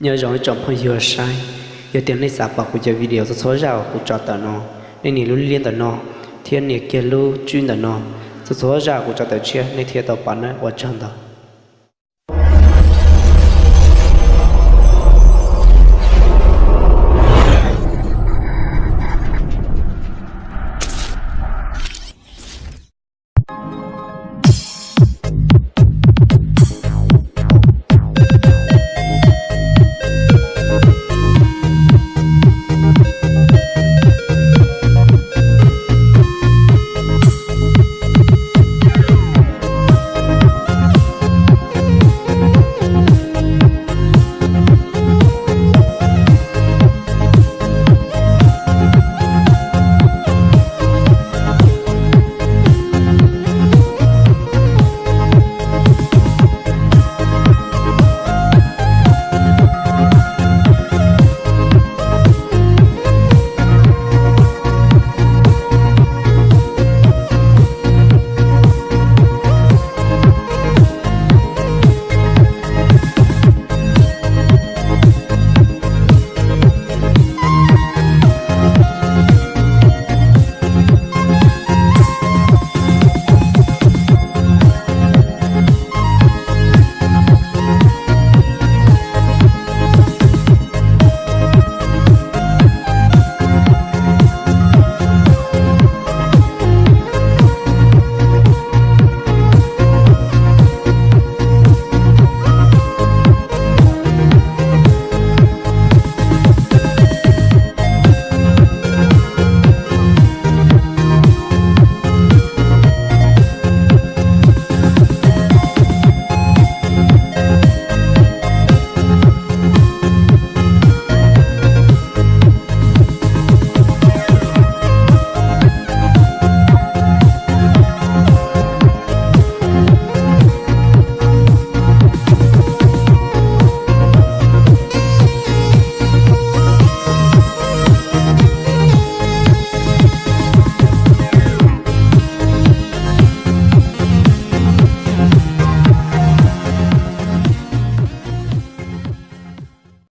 Nyob zoo ib tsoom phooj ywg saib, yog tias nej xav pom kuv cov video txhua txhua zaj uas kuv tso tawm no, nej nias lub liab ntawm no thiab nias kiag lub tswb ntawm no. Txhua txhua zaj kuv tso tawm tshiab nej thiaj tau pom na. Ua tsaug ntau.